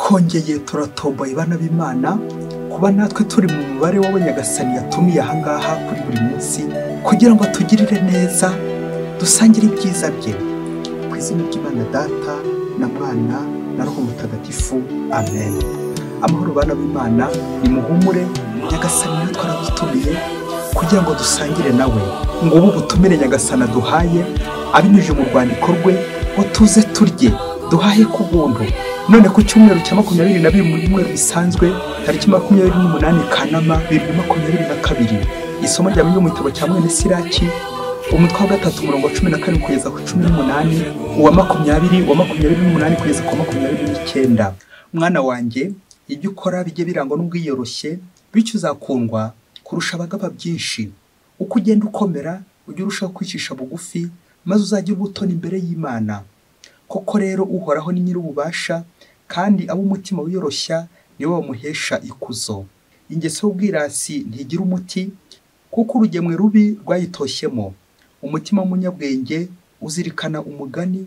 Twongeye turatomboye bana b'Imana kuba natwe turi mu mubare w'abanyagasani yatumiye ahangaha kuri buri munsi kugira ngo atugirire neza, dusangire ibyiza bye. Ku izina ry'Imana Data na Mwana na Roho Mutagatifu, amen. Amahoro bana b'Imana, nimuhumure, Nyagasani natwe aradutumiye kugira ngo dusangire nawe. Ngubu butumire Nyagasani aduhaye abinyujije mu rwandiko rwe ngo tuze turye duhahe ku buntu. None ku cyumweru cya 22 mu cyumweru bisanzwe tariki 28 Kanama 2022, isomo rya mu gitabo cya mwene Siraki umutwe wa 3 umurongo wa 17 kugeza ku 18, uwa 20 wa 28 kugeza ku 29. Mwana wanjye, ibyo ukora bijye birangwa n'ubwiyoroshye, bityo uzakundwa kurusha abagaba byinshi. Uko ugenda ukomera ujye urushaho kwicisha bugufi, maze uzagira ubutoni imbere y'Imana. Koko rero Uhoraho ni nyir'ububasha, kandi abo umutima wiyoroshya niwe bamuhesha ikuzo. Ingeso y'ubwirasi ntigira umuti, kuko urugemwe rubi rwayitoshyemo. Umutima w'umunyabwenge uzirikana umugani,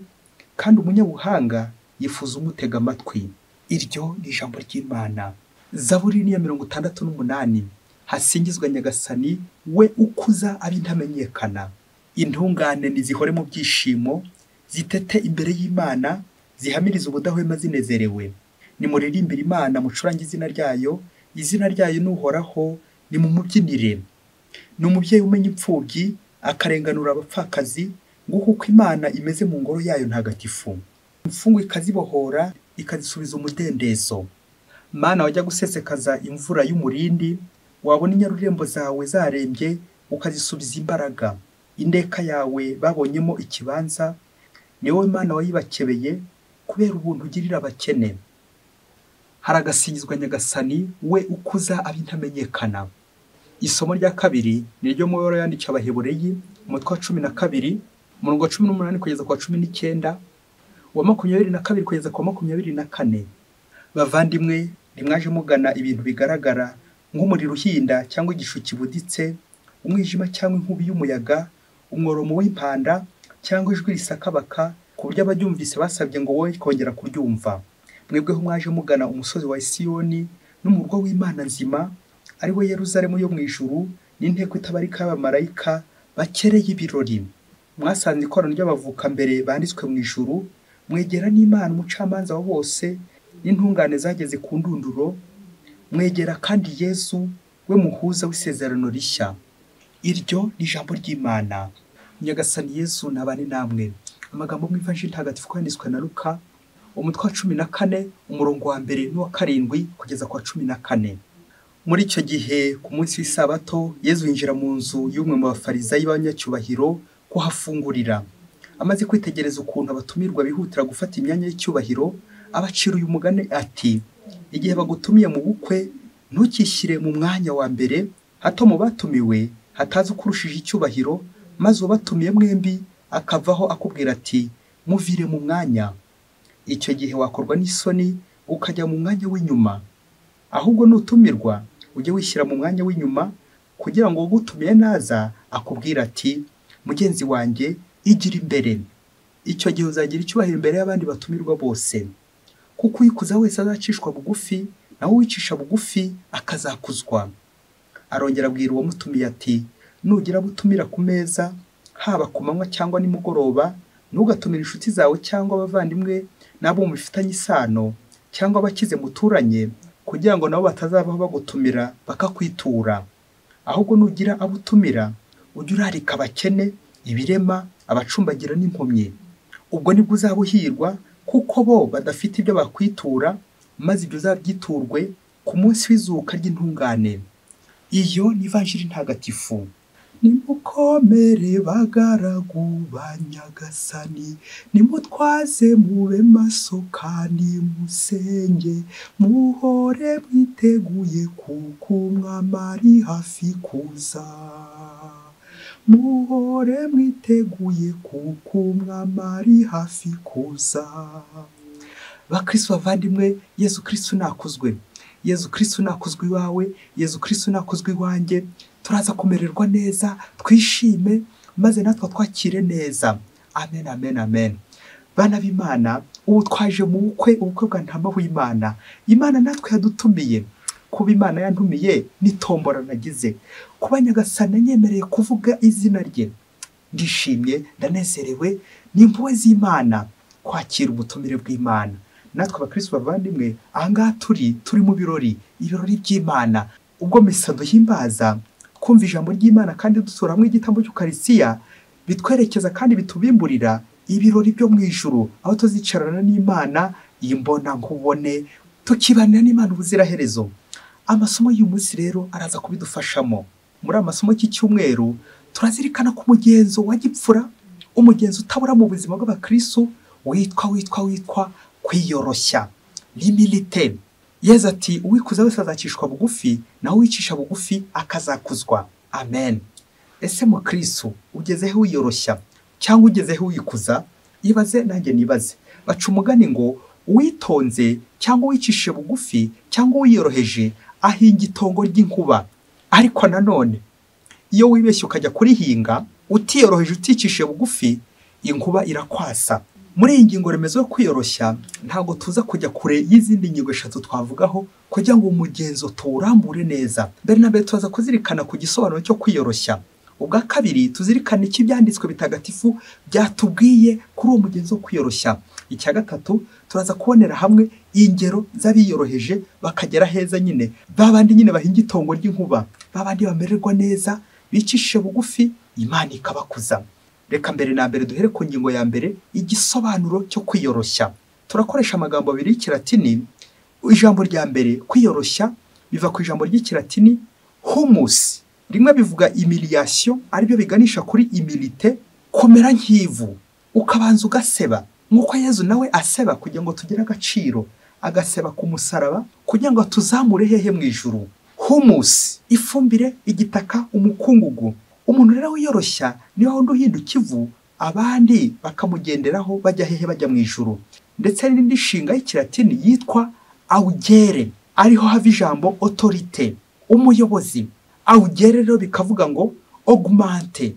kandi umunyabuhanga yifuza umutega amatwi. Iryo ni ijambo ry'Imana. Zaburi ni ya 68. Hasingizwa Nyagasani, we ukuza ab'intamenyekana. Intungane nizihore mu byishimo, zitete imbere y'Imana, zihamiriza ubudahwema zinezerewe. Nimuririmbire Imana, mucurange izina ryayo, izina ryayo ni Uhoraho, nimumubyinire. Ni umubyeyi umenya imfubyi, akarenganura abapfakazi, nguko uko Imana imeze mu ngoro yayo ntagatifu. Imfungwa ikazibohora, ikazisubiza umudendezo. Mana, wajya gusesekaza imvura y'umurindi, wabona inyarurembo zawe zarembye, ukazisubiza imbaraga. Indeka yawe babonyemo ikibanza, ni wowe Mana wayibakebeye, kubera ubuntu ugirira abakene. Haragasingizwa Nyagasani, we ukuza ab'intamenyekana. Isomo rya kabiri ni ryo mu baruwa yandikiwe Abahebureyi umutwe wa 12 umurongo wa 18 kugeza ku wa 19, uwa 22 kugeza ku wa 24. Bavandimwe, ntimwaje mugana ibintu bigaragara nk'umuriro uhinda cyangwa igicu kibuditse, umwijima cyangwa inkubi y'umuyaga, umworomo w'impanda cyangwa ijwi risakabaka, ku buryo abaryumvise basabye ngo wowe kongera kuryumva. Mwebweho mwaje mugana umusozi wa Siyoni n'umurwa w'Imana nzima, ari we Yeruzalemu yo mu ijuru, n'inteko itabarika y'abamarayika bakereye ibirori. Mwasanze ikoraniro ry'abavuka mbere banditswe mu ijuru, mwegera n'Imana umucamanza wa bose, n'intungane zageze ku ndunduro, mwegera kandi Yesu we muhuza w'isezerano rishya. Iryo ni ijambo ry'Imana. Nyagasani Yesu nabane namwe. Amagambo mu Ivanjiri ntagatifu yanditswe na Luka umutwe wa 14 umurongo wa 1 n'uwa 7 kugeza ku wa 14. Muri icyo gihe ku munsi w'isabato, Yesu yinjira mu nzu y'umwe mu bafarizayi b'abanyacyubahiro kuhafungurira. Amaze kwitegereza ukuntu abatumirwa bihutira gufata imyanya y'icyubahiro, abacira uyu mugani ati: igihe bagutumiye mu bukwe, ntukishyire mu mwanya wa mbere, hato mu batumiwe hataza ukurushije icyubahiro, maze uwabatumiye mwembi akavaho akubwira ati: muvire mu mwanya. Icyo gihe wakorwa n'isoni ukajya mu mwanya w'inyuma. Ahubwo nutumirwa ujye wishyira mu mwanya w'inyuma, kugira ngo ugutumiye naza akubwira ati: mugenzi wanjye, igira imbere. Icyo gihe uzagira icyubahiro imbere y'abandi batumirwa bose. Kuko uyikuza wese azacishwa bugufi, nawe uwicisha bugufi akazakuzwa. Arongera abwira uwamutumiye ati: nugira butumira ku meza, haba ku manywa cyangwa nimugoroba, ntugatumire inshuti zawe cyangwa abavandimwe n'abo mufitanye isano cyangwa abakize muturanye, kugira ngo nabo batazavaho bagutumira bakakwitura. Ahubwo nugira abo utumira, ujye urarika abakene, ibirema, abacumbagira n'impumyi. Ubwo nibwo uzaba uhirwa, kuko bo badafite ibyo bakwitura, maze ibyo uzabyiturwe ku munsi w'izuka ry'intungane. Iyo ni Ivanjiri ntagatifu. Nimukomere bagaragu ba Nyagasani, nimutwaze mube maso kandi musenge, muhore mwiteguye kuko Umwami ari hafi kuza. Muhore mwiteguye kuko Umwami ari hafi kuza. Bakristo bavandimwe, Yesu Kristo nakuzwe. Yesu Kristo nakuzwe iwawe, Yesu Kristo nakuzwe iwanjye. Turaza kumererwa neza, twishime, maze natwe twakire neza. Amen, amen, amen. Bana b'Imana, ubu twaje mu bukwe, ubukwe bwa Ntama w'Imana. Imana natwe yadutumiye. Kuba Imana yantumiye ni tombora nagize. Kuba Nyagasani anyemereye kuvuga izina rye, ndishimye, ndanezerewe, ni impuhwe z'Imana kwakira ubutumire bw'Imana. Natwe abakristo bavandimwe, aha ngaha turi mu birori, ibirori by'Imana. Ubwo misa duhimbaza, twumva ijambo ry'Imana kandi dutura hamwe igitambo cy'Ukarisitiya, bitwerekeza kandi bitubimburira ibirori byo mu ijuru, aho tuzicarana n'Imana imbona nkubone, tukibanira n'Imana ubuziraherezo. Amasomo y'uyu munsi rero araza kubidufashamo. Muri amasomo y'icyumweru turazirikana ku mugenzo wa gipfura, umugenzo utabura mu buzima bw'abakristo, witwa kwiyoroshya, l'humilité. Yezu ati uwikuza wese azacishwa bugufi, naho uwicisha bugufi akazakuzwa. Amen. Ese mukristo ugezeho wiyoroshya cyangwa ugezeho wikuza? Ibaze nanjye nibaze. Baca umugani ngo uwitonze cyangwa uwicishije bugufi cyangwa uwiyoroheje ahinga itongo ry'inkuba. Ariko nanone iyo wibeshye ukajya kurihinga utiyoroheje uticishije bugufi, inkuba irakwasa. Muri iyi ngingo remezo yo kwiyoroshya ntabwo tuza kujya kure y'izindi ngingo eshatu twavugaho kugira ngo umugenzo tuwurambure neza. Mbere na mbere tuza kuzirikana ku gisobanuro cyo kwiyoroshya. Ubwa kabiri tuzirikana icyo ibyanditswe bitagatifu byatubwiye kuri uwo mugenzo wo kwiyoroshya. Icya gatatu turaza kubonera hamwe ingero z'abiyoroheje bakagera heza nyine, babandi nyine bahinga itongo ry'inkuba, babandi bamererwa neza, bicishije bugufi, Imana ikabakuza. Reka mbere na mbere duhere ku ngingo ya mbere, igisobanuro cyo kwiyoroshya. Turakoresha amagambo abiri y'ikilatini. Ijambo rya mbere kwiyoroshya biva ku ijambo ry'ikilatini humus. Rimwe bivuga humiliation, aribyo biganisha kuri humilité, kumera nk'ivu, ukabanza ugaseba nk'uko Yezu nawe aseba kugira ngo tugire agaciro, agaseba ku musaraba kugira ngo tuzamure hehe mu ijuru. Humus, ifumbire, igitaka, umukungugu. Umuntu rero wiyoroshya niwe wundi uhinduka ivu, abandi bakamugenderaho bajya hehe? Bajya mu ijuru. Ndetse n'indi nshinga y'ikilatini yitwa augere, ariho hava ijambo autorité, umuyobozi. Augere rero bikavuga ngo augmente,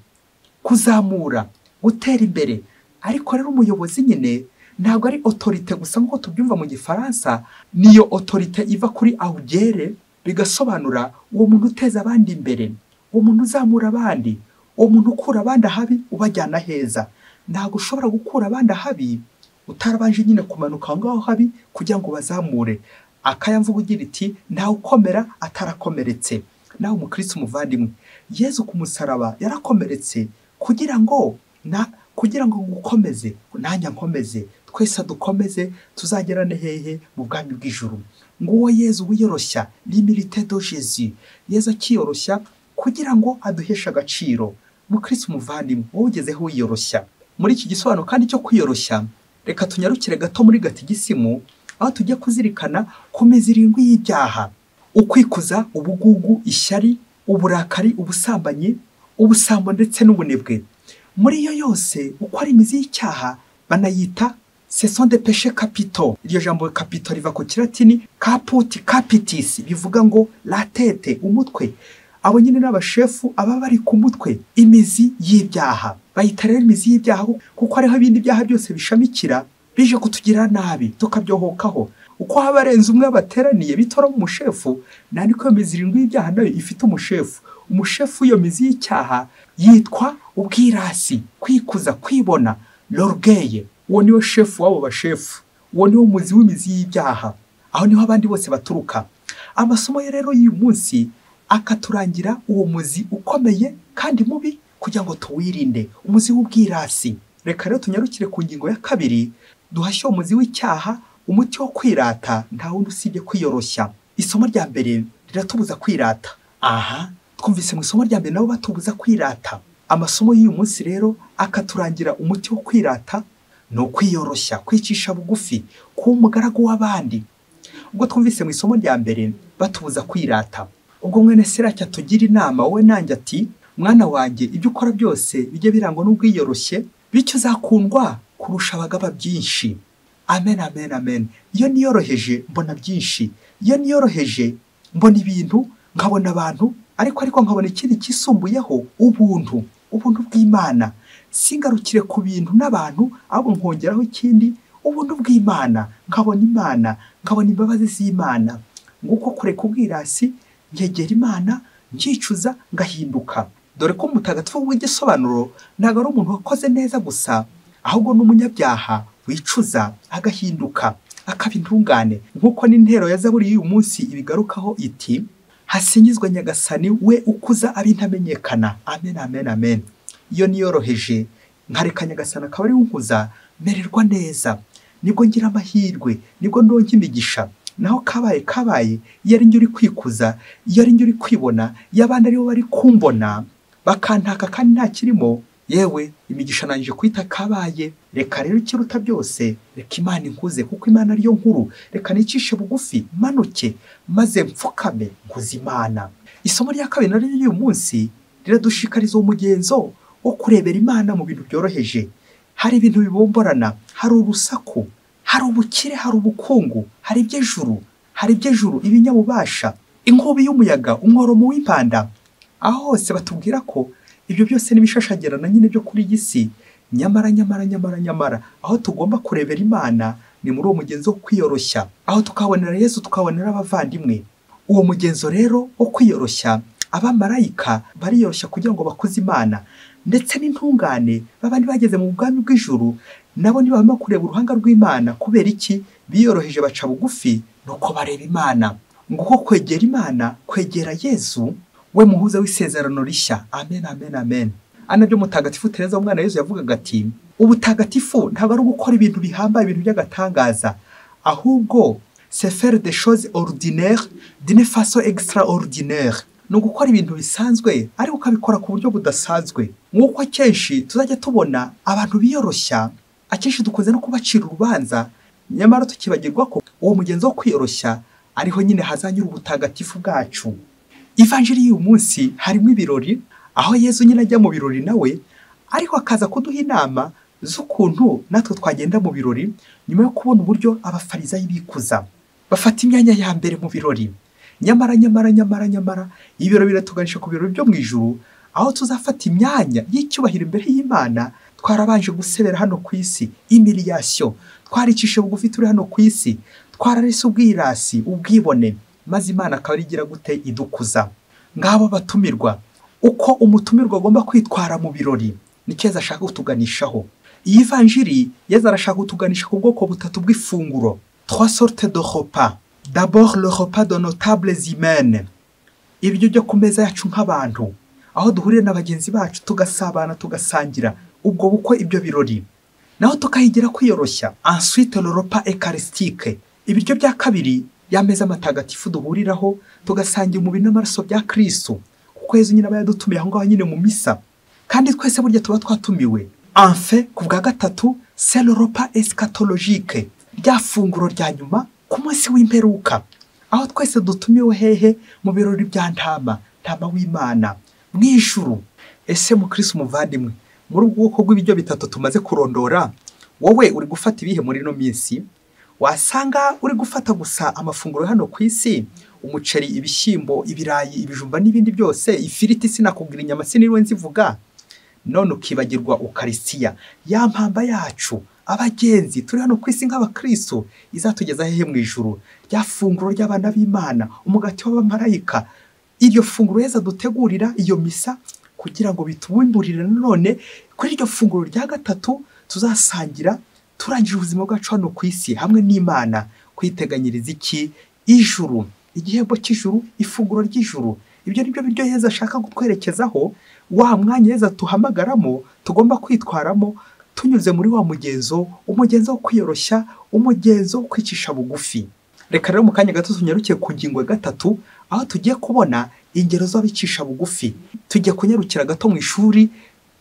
kuzamura, gutera imbere. Ariko rero umuyobozi nyine ntabwo ari autorité gusa nk'uko tubyumva mu gifaransa, niyo autorité iva kuri augere, bigasobanura uwo muntu uteza abandi imbere, uwo muntu uzamura abandi, uwo muntu ukura abandi ahabi ubajyana heza. Ntabwo ushobora gukura abandi ahabi utarabanje nyine kumanuka aho ngaho habi kugira ngo bazamure. Akayamvuga ugira iti ntawe ukomera atarakomeretse. Nawe umukristo umuvandimwe, Yezu ku musaraba yarakomeretse kugira ngo ngukomeze, nanjye nkomeze, twese dukomeze, tuzagerane hehe? Mu bwami bw'ijuru. Nguwo Yezu wiyoroshya, l'humilité de Jésus. Yezu akiyoroshya kugira ngo aduheshe agaciro. Mukristo umuvandimwe, wowe ugezeho wiyoroshya. Muri iki gisobanuro kandi cyo kwiyoroshya, reka tunyarukire gato muri gatigisimu, aho tujya kuzirikana ku mizi irindwi y'ibyaha: ukwikuza, ubugugu, ishyari, uburakari, ubusambanyi, ubusambo ndetse n'ubunebwe. Muri iyo yose uko ari imizi y'icyaha banayita ce sont des péchés capitaux. Iryo jambo capitaux riva ku kilatini caput capitis, bivuga ngo la tête, umutwe. Abo nyine n'abashefu aba bari ku mutwe, imizi y'ibyaha. Bayita rero imizi y'ibyaha kuko ariho ibindi byaha byose bishamikira bije kutugira nabi tukabyohokaho. Uko haba arenze umwe bateraniye bitoramo umushefu, nandiko iyo mizi irindwi y'ibyaha nayo ifite umushefu. Umushefu iyo mizi y'icyaha yitwa ubwirasi, kwikuza, kwibona, l'orgueil. Uwo niwe shefu w'abo bashefu, uwo niwo muzi w'imizi y'ibyaha, aho niho abandi bose baturuka. Amasomo ye rero y'uyu munsi akaturangira uwo muzi ukomeye kandi mubi kugira ngo tuwirinde, umuzi w'ubwirasi. Reka rero tunyarukire ku ngingo ya kabiri, duhashye uwo muzi w'icyaha, umuti wo kwirata nta wundi usibye kwiyoroshya. Isomo rya mbere riratubuza kwirata. Aha twumvise mu isomo rya mbere nabo batubuza kwirata. Amasomo y'uyu munsi rero akaturangira umuti wo kwirata ni ukwiyoroshya, kwicisha bugufi, kuba umugaragu w'abandi. Ubwo twumvise mu isomo rya mbere batubuza kwirata. Ubwo mwene Siraki atugira inama wowe nanjye ati mwana wanjye, ibyo ukora byose bijye birangwa n'ubwiyoroshye, bityo uzakundwa kurusha abagaba byinshi. Amen, amen, amen. Iyo niyoroheje mbona byinshi, iyo niyoroheje mbona ibintu, nkabona abantu, ariko nkabona ikindi kisumbuyeho, ubuntu, ubuntu bw'Imana. Singarukire ku bintu n'abantu, ahubwo nkongeraho ikindi, ubuntu bw'Imana, nkabona Imana, nkabona imbabazi z'Imana. Nguko kureka ubwirasi, nkegera Imana, nkicuza, ngahinduka. Dore ko umutagatifu w'igisobanuro ntabwo ari umuntu wakoze neza gusa, ahubwo n'umunyabyaha wicuza agahinduka akaba intungane. Nk'uko n'intero ya Zaburi y'uyu munsi ibigarukaho iti: hasingizwa Nyagasani we ukuza ab'intamenyekana. Amen, amen, amen. Iyo niyoroheje nkareka Nyagasani akaba ari unkuza, mererwa neza, nibwo ngira amahirwe, nibwo ndonka imigisha. Naho kabaye kabaye, iyo ari njye uri kwikuza, iyo ari njye uri kwibona, iyo abandi aribo bari kumbona bakantaka kandi nta kirimo, yewe imigisha nangije kwita kabaye. Reka rero ikiruta byose, reka Imana inkuze, kuko Imana ariyo nkuru. Reka nicishe bugufi, manuke, maze mfukame nkuze Imana. Isomo rya kabiri naryo ry'uyu munsi riradushikariza umugenzo wo kurebera Imana mu bintu byoroheje. Hari ibintu bibomborana, hari urusaku, hari ubukire, hari ubukungu, hari iby'ejuru, hari iby'ejuru, ibinyabubasha, inkubi y'umuyaga, umworomo w'impanda. Aho hose batubwira ko ibyo byose n'ibishashagirana nyine byo kuri iyi si. Nyamara nyamara nyamara nyamara aho tugomba kurebera Imana ni muri uwo mugenzo wo kwiyoroshya, aho tukabonera Yesu, tukabonera abavandimwe. Uwo mugenzo rero wo kwiyoroshya, abamarayika bariyoroshya kugira ngo bakuze Imana, ndetse n'intungane babandi bageze mu bwami bw'ijuru nabo ntibahwema kureba uruhanga rw'Imana. Kubera iki? Biyoroheje, baca bugufi, nuko bareba Imana. Nguko kwegera Imana, kwegera Yesu we muhuza w'isezerano rishya. Amen, amen, amen. Anabyo Mutagatifu Tereza umwana Yesu yavugaga ati: ubutagatifu ntabwo ari ugukora ibintu bihambaye, ibintu by'agatangaza, ahubwo c'est faire des choses ordinaires d'une façon extraordinaire. Ni ugukora ibintu bisanzwe ariko ukabikora ku buryo budasanzwe. Nk'uko akenshi tuzajya tubona abantu biyoroshya, akenshi dukunze no kubacira urubanza, nyamara tukibagirwa ko uwo mugenzo wo kwiyoroshya ariho nyine hazanyura ubutagatifu bwacu. Ivanjiri y'uyu munsi harimo ibirori, aho Yesu nyine ajya mu birori nawe, ariko akaza kuduha inama z'ukuntu natwe twagenda mu birori, nyuma yo kubona uburyo abafarizayi bikuza bafata imyanya ya mbere mu birori. Nyamara nyamara nyamara nyamara ibirori biratuganisha ku birori byo mu ijuru, aho tuzafata imyanya y'icyubahiro imbere y'Imana twarabanje gusebera hano ku isi, humiliation, twaricishe bugufi turi hano ku isi, twararese ubwirasi, ubwibone, maze Imana akaba arigira gute? Idukuza. Ngabo batumirwa, uko umutumirwa agomba kwitwara mu birori, nicyo Yezu ashaka kutuganishaho. Iyi vanjiri Yezu arashaka kutuganisha ku bwoko butatu bw'ifunguro, trois sortes de repas. D'abord le repas de nos tables humaines, ibiryo byo ku meza yacu nk'abantu, aho duhurira na bagenzi bacu tugasabana, tugasangira ubwo bukwe, ibyo birori, naho tukahigira kwiyoroshya. Ensuite le repas eucharistique, ibiryo bya kabiri, y'ameza matagatifu duhuriraho tugasangira umubiri n'amaraso bya Kristo, kuko Yezu nyine aba yadutumiye aho ngaho nyine mu misa, kandi twese burya tuba twatumiwe. Enfin ku bwa gatatu, c'est le repas eschatologique, rya funguro rya nyuma ku munsi w'imperuka, aho twese dutumiwe hehe? Mu birori bya ntama, ntama w'Imana mu ijuru. Ese mukristo muvandimwe, muri ubwo bwoko bw'ibiryo bitatu tumaze kurondora, wowe uri gufata ibihe muri ino minsi? Wasanga uri gufata gusa amafunguro hano ku isi, umuceri, ibishyimbo, ibirayi, ibijumba n'ibindi byose, ifiriti, sinakubwira inyama siniriwe nzivuga, none ukibagirwa Ukarisitiya, ya mpamba yacu abagenzi turi hano ku isi nk'abakristo, izatugeza hehe? Mu ijuru. Rya funguro ry'abana b'Imana, umugati w'abamarayika, iryo funguro Yezu adutegurira, iyo misa, kugira ngo bitubumburire nanone kuri iryo funguro rya gatatu tuzasangira turangije ubuzima bwacu hano ku isi hamwe n'Imana. Kwiteganyiriza iki? Ijuru, igihembo cy'ijuru, ifunguro ry'ijuru. Ibyo ni byo biryo Yezu ashaka kutwerekezaho, wa mwanya Yezu atuhamagaramo tugomba kwitwaramo tunyuze muri wa mugenzo, umugenzo wo kwiyoroshya, umugenzo wo kwicisha bugufi. Reka rero mu kanya gato tunyarukiye ku ngingo ya gatatu, aho tugiye kubona ingero z'abicisha bugufi. Tugiye kunyarukira gato mu ishuri,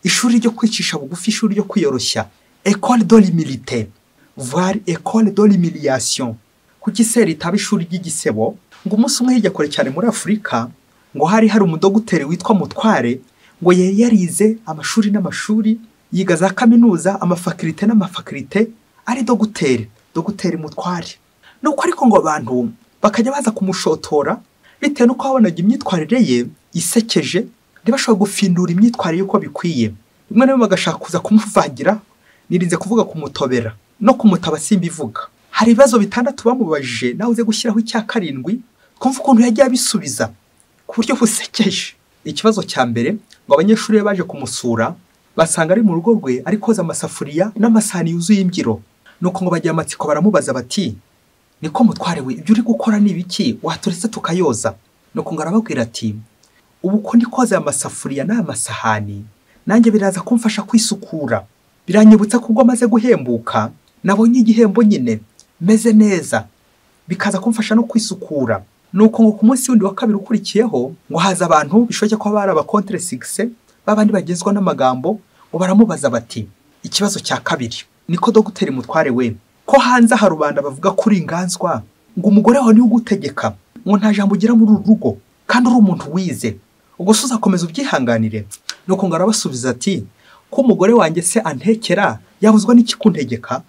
ishuri ryo kwicisha bugufi, ishuri ryo kwiyoroshya, école de l'humilité, voire école de l'humiliation. Kuki se ritaba ishuri ry'igisebo? Ngo umunsi umwe hirya kure cyane muri Afurika, ngo hari hari umudogiteri witwa Mutware, ngo yari yarize amashuri n'amashuri, yiga za kaminuza, amafakirite n'amafakirite, ari dogiteri, dogiteri Mutware. Nuko ariko ngo abantu bakajya baza kumushotora bitewe n'uko babonaga imyitwarire ye isekeje, ntibashobora gufindura imyitwarire y'uko bikwiye. Rimwe na rimwe bagashaka kuza kumuvangira, nirinze kuvuga kumutobera no kumutaba simbivuga. Hari ibibazo 6 bamubajije, nawe uze gushyiraho icya 7, kumva ukuntu yagiye abisubiza ku buryo busekeje. Ikibazo cya mbere, ngo abanyeshuri be baje kumusura basanga ari mu rugo rwe ari koza amasafuriya n'amasahani yuzuye imbyiro. Nuko ngo bagira amatsiko baramubaza bati, niko mutware we, ibyo uri gukora ni ibiki? Waturetse tukayoza. Nuko ngo arababwira ati, ubu ko ndi koza aya masafuriya n'aya masahani, nanjye biraza kumfasha kwisukura, biranyibutsa ko ubwo maze guhembuka nabonye igihembo nyine meze neza, bikaza kumfasha no kwisukura. Nuko ngo ku munsi wundi wa kabiri ukurikiyeho, ngo haza abantu bishoboke ko bari abakontre succès, babandi bagezwa n'amagambo, ngo baramubaza bati, ikibazo cya kabiri, niko dogiteri Mutware we, ko hanze aha rubanda bavuga kuri inganzwa, ngo umugore wawe niwe ugutegeka, ngo nta jambo ugira muri uru rugo kandi uri umuntu wize, ubwo se uzakomeza ubyihanganire? Nuko ngo arabasubiza ati, ko umugore wanjye se antekera yabuzwa n'iki kuntegeka,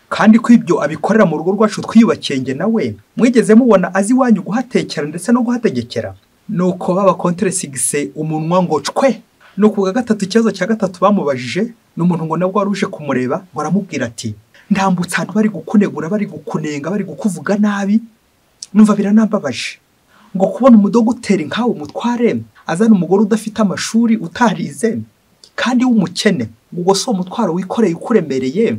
kandi ko ibyo abikorera mu rugo rwacu twiyubakiye njye nawe, mwigeze mubona azi iwanyu guhatekera ndetse no guhategekera? Nuko baba kontre sigise umunwa ngo cwe. Nuko ubwa gatatu, ikibazo cya gatatu bamubajije, ni umuntu ngo nabwo wari uje kumureba, ngo aramubwira ati, ndambutse ahantu bari gukunegura, bari gukunenga, bari kukuvuga nabi, numva biranambabaje. Ngo kubona umudogiteri nkawe Mutware azana umugore udafite amashuri, utarize kandi w'umukene, ngo si uwo mutwaro wikoreye ukuremereye,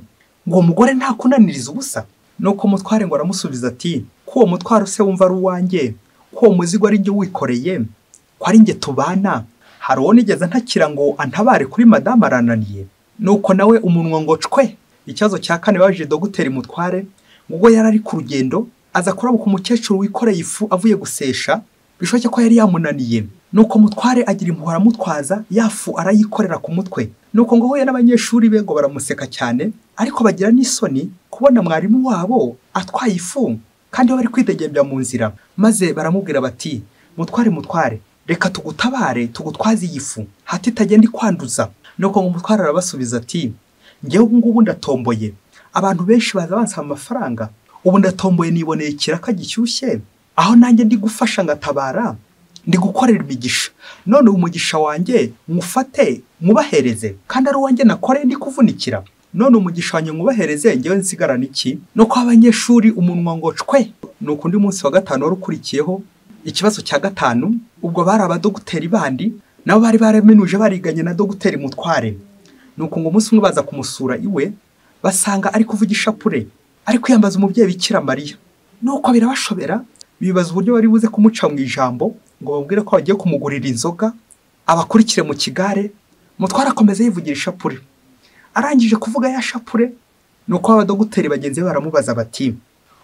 ngo umugore ntakunaniriza ubusa? Nuko Mutware ngo aramusubiza ati, ko uwo mutwaro se wumva ari uwanjye, ko uwo muzigo ari njye wikoreye, ko ari njye tubana, hari uwo nigeze ntakira ngo antabare kuri madamu arananiye. Nuko nawe umunwa ngo cwe. Ikibazo cya kane babajije dogiteri Mutware, ngo yari ari ku rugendo aza kurabuka umukecuru wikoreye ifu avuye gusesha, bishoboke ko yari yamunaniye. Nuko Mutware agira impuhwe aramutwaza, ya fu arayikorera ku mutwe. Nuko ngo ahuye n'abanyeshuri be ngo baramuseka cyane, ariko bagira n'isoni kubona mwarimu wabo atwaye ifu kandi bari kwidegembya mu nzira. Maze baramubwira bati, Mutware, Mutware, reka tugutabare tugutwaze iyi fu hati itagenda ikwanduza. Nuko ngo Mutware arabasubiza ati, njyewe ubu ngubu ndatomboye, abantu benshi baza bansaba amafaranga, ubu ndatomboye niboneye ikiraka gishyushye, aho nanjye ndi gufasha ngatabara, ndi gukorera imigisha, none umugisha wanjye mufate mubahereze, kandi ari uwanjye nakoreye ndi kuvunikira, none umugisha wanjye mubahereze, njyewe nsigarana iki? Nuko abanyeshuri umunwa ngo cwe. Nuko undi munsi wa gatanu wari ukurikiyeho, ikibazo cya gatanu, ubwo bari abadogiteri bandi nabo bari baramenuje bariganye na dogiteri Mutware. Nuko ngo umunsi umwe baza kumusura iwe, basanga ari kuvuga ishapure, ari kwiyambaza umubyeyi Bikira Mariya. Nuko birabashobera, bibaza uburyo bari buze kumuca mu ijambo ngo bamubwire ko bagiye kumugurira inzoga, abakurikire mu kigare. Mutware akomeza yivugira ishapure. Arangije kuvuga ya shapure, nuko abadogiteri bagenzi be baramubaza bati,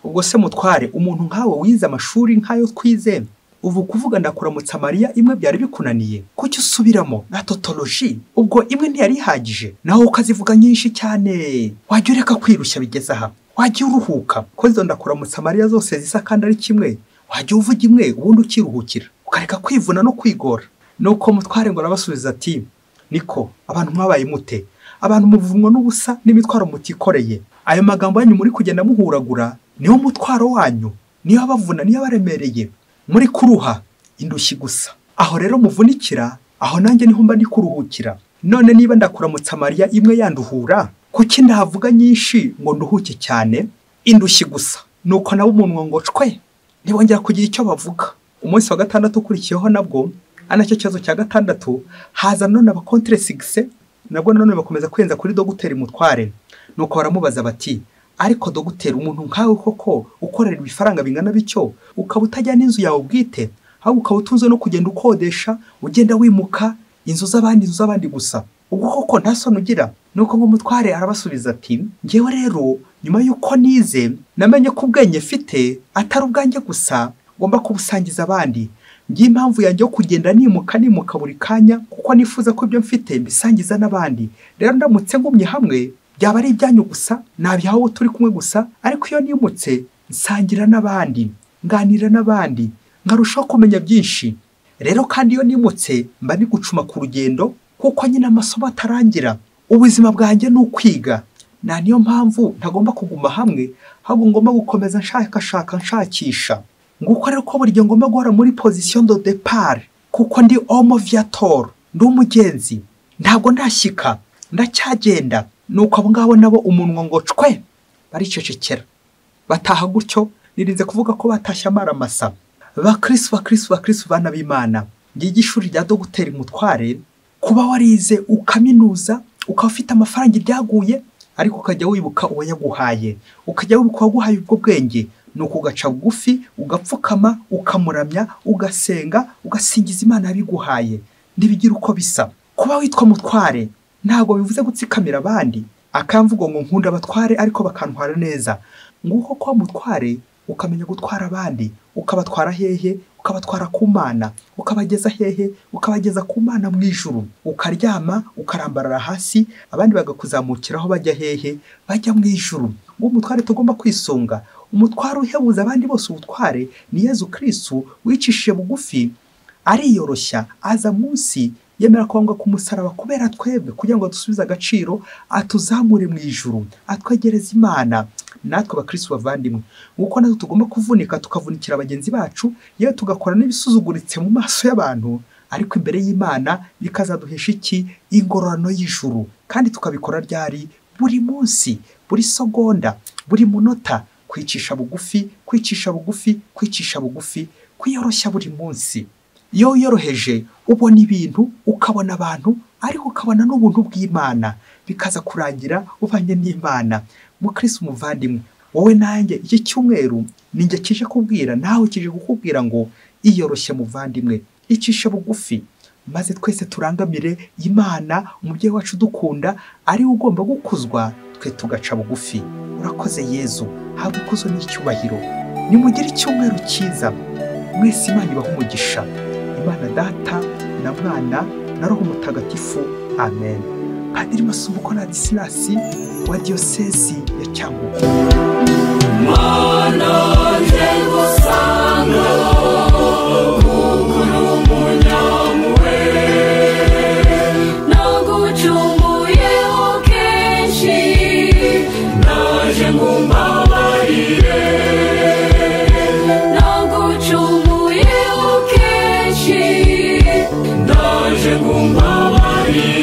ubwo se Mutware, umuntu nkawe wize amashuri nkayo twize, ubu kuvuga ndakuramutsa Mariya imwe byari bikunaniye, kuki usubiramo na tautologie? Ubwo imwe ntiyari ihagije, naho ukazivuga nyinshi cyane, wajya ureka kwirushya bigeze aha, wajya uruhuka, ko izo ndakuramutsa Mariya zose zisa kandi ari kimwe, wajya uvuga imwe ubundi ukiruhukira, ukareka kwivuna no kwigora. Nuko Mutware ngo arabasubiza ati, niko abantu mwabaye mute, abantu muvunwa n'ubusa n'imitwaro mutikoreye, ayo magambo yanyu muri kugenda muhuragura niyo mutwaro wanyu, niyo abavuna, niyo abaremereye, muri kuruha indushyi gusa. Aho rero muvunikira, aho nanjye niho mba ndi kuruhukira. None niba ndakuramutsa Mariya imwe yanduhura, kuki ndavuga nyinshi ngo nduhuke cyane? Indushyi gusa. Nuko nabo umunwa ngo cwe, ntibongera kugira icyo bavuga. Umunsi wa gatandatu ukurikiyeho nabwo, anacyo kibazo cya gatandatu, haza none abakontre succès, nabwo none bakomeza kwenza kuri dogiteri Mutware. Nuko baramubaza bati, ariko dogiteri, umuntu nkawe koko ukorera ibifaranga bingana bityo, ukaba utajya n'inzu yawe bwite, ahubwo ukaba utunze no kugenda ukodesha, ugenda wimuka inzu z'abandi, inzu z'abandi gusa, ubwo koko nta soni ugira? Nuko ngo Mutware arabasubiza ati, njyewe rero nyuma y'uko nize namenye ko ubwenge mfite atari ubwanjye gusa, ngomba kubusangiza abandi. Ngiye impamvu yanjye yo kugenda nimuka nimuka buri kanya, kuko nifuza ko ibyo mfite mbisangiza n'abandi. Rero ndamutse ngumye hamwe byaba ari ibyanyu gusa, nabihawe uwo turi kumwe gusa, ariko iyo nimutse nsangira n'abandi, nganira n'abandi, nkarushaho kumenya byinshi. Rero kandi iyo nimutse mba ndi gucuma ku rugendo, kuko nyine amasomo atarangira. Ubuzima bwanjye ni ukwiga, na niyo mpamvu ntagomba kuguma hamwe, ahubwo ngomba gukomeza nshakashaka nshakisha. Nguko rero ko buri gihe ngomba guhora muri position de départ, kuko ndi homo viator, ndi umugenzi, ntabwo ndashyika. Ndacyagenda. Nuko abo ngabo nabo umunwa ngo cwe, baricecekera, bataha gutyo. Nirinze kuvuga ko batashye amaramasa. Bakristo, bakristo, bakristo, bana b'Imana, ngiye ishuri rya Dogiteri Mutware. Kuba warize ukaminuza, ukaba ufite amafaranga iryaguye, ariko ukajya wibuka uwo yaguhaye, ukajya wibuka uwaguhaye ubwo bwenge, nuko ugaca bugufi, ugapfukama, ukamuramya, ugasenga, ugasingiza Imana yabiguhaye. Ntibigira uko bisa. Kuba witwa Mutware ntabwo bivuze gutsikamira abandi. Akamvugo ngo nkunda abatware ariko bakantwara neza. Nguko kwa Mutware, ukamenya gutwara abandi, ukabatwara hehe? Ukabatwara ku Mana. Ukabageza hehe? Ukabageza ku Mana mu ijuru. Ukaryama, ukarambarara hasi, abandi bagakuzamukiraho bajya hehe? Bajya mu ijuru. Uwo mutware tugomba kwisunga, umutware uhebuza abandi bose ubutware, ni Yezu Kristu wicishije bugufi, ariyoroshya, aza munsi, yemera kwangwa ku musaraba kubera twebwe, kugira ngo dusubize agaciro, atuzamure mu ijuru, atwegereze Imana. Natwe abakristo bavandimwe, uko natwe tugomba kuvunika, tukavunikira bagenzi bacu, yewe tugakora n'ibisuzuguritse mu maso y'abantu, ariko imbere y'Imana bikazaduhesha iki? Ingororano y'ijuru. Kandi tukabikora ryari? Buri munsi, buri segonda, buri munota. Kwicisha bugufi, kwicisha bugufi, kwicisha bugufi, kwiyoroshya buri munsi. Iyo wiyoroheje ubona ibintu, ukabona abantu, ariko ukabona n'ubuntu bw'Imana, bikaza kurangira ubanye n'Imana. Mukristo muvandimwe, wowe nanjye iki cyumweru ninjye kije kubwira, nawe kije kukubwira ngo iyoroshye muvandimwe, icishe bugufi, maze twese turangamire Imana, umubyeyi wacu dukunda, ari ugomba gukuzwa, twe tugaca bugufi. Urakoze Yezu, habwa ikuzo n'icyubahiro. Nimugire icyumweru cyiza mwese. Imana ibahe umugisha. Imana Data na Mwana na Roho Mutagatifu. Amen. Padiri Masumbuko Ladislas wa Diyosezi ya Cyangugu. Mana nje ngusanga, kuko uri umunyampuhwe, nagucumuyeho kenshi, ndaje ngo umbabarire. Nagucumuyeho kenshi, ndaje ngo umbabarire.